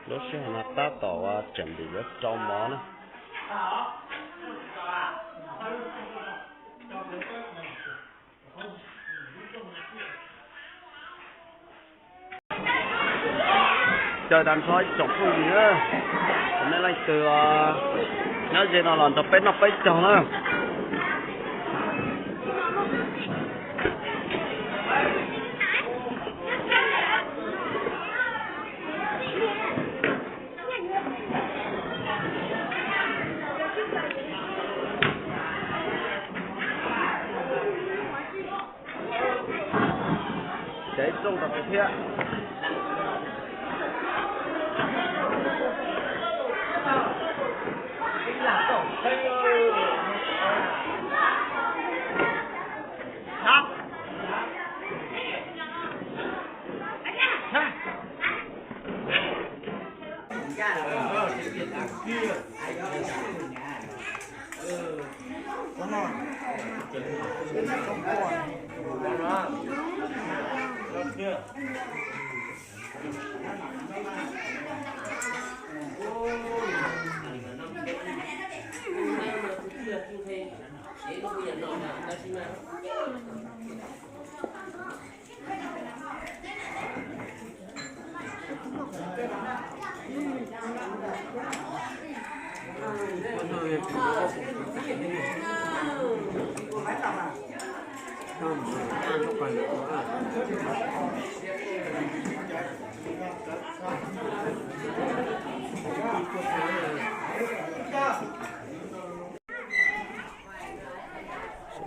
Lub sij hawm no tab tom ua tseem vim yuav rau mov na. Caw tag nrho ib tsoom phooj ywg na, nej leej twg nyob ze no los nrog peb noj peb caug na. Ces ib rooj rau kuv thiab.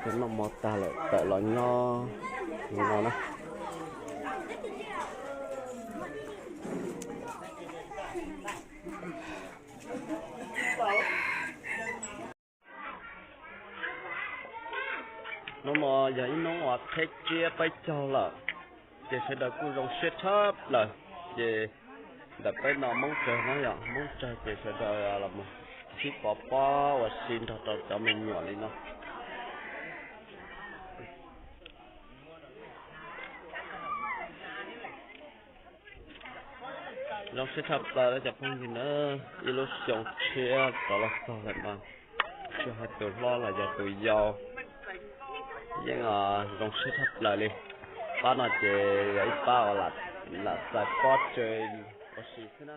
Sawv daws noj mov tag lawm tawm los nyob no na. Hnub no yog ib hnub uas thib tsiab peb caug lawm, ces sawv daws kuj zoo siab tshaj plaws. Ces ntawm peb no Hmoob tsawg no yog Hmoob tsawg ces sawv daws los mus sib pov pob ua si nrog rau cov me nyuam li no. Zoo siab tshaj plaws cov phooj ywg na, ib lub xyoo tshiab rov los txog lawm mas tsis hais tus hlob los yog tus yau yeej zoo siab tshaj plaws li. Pab no ces yog ib pab uas lam txais pob tseg ua si xwb na.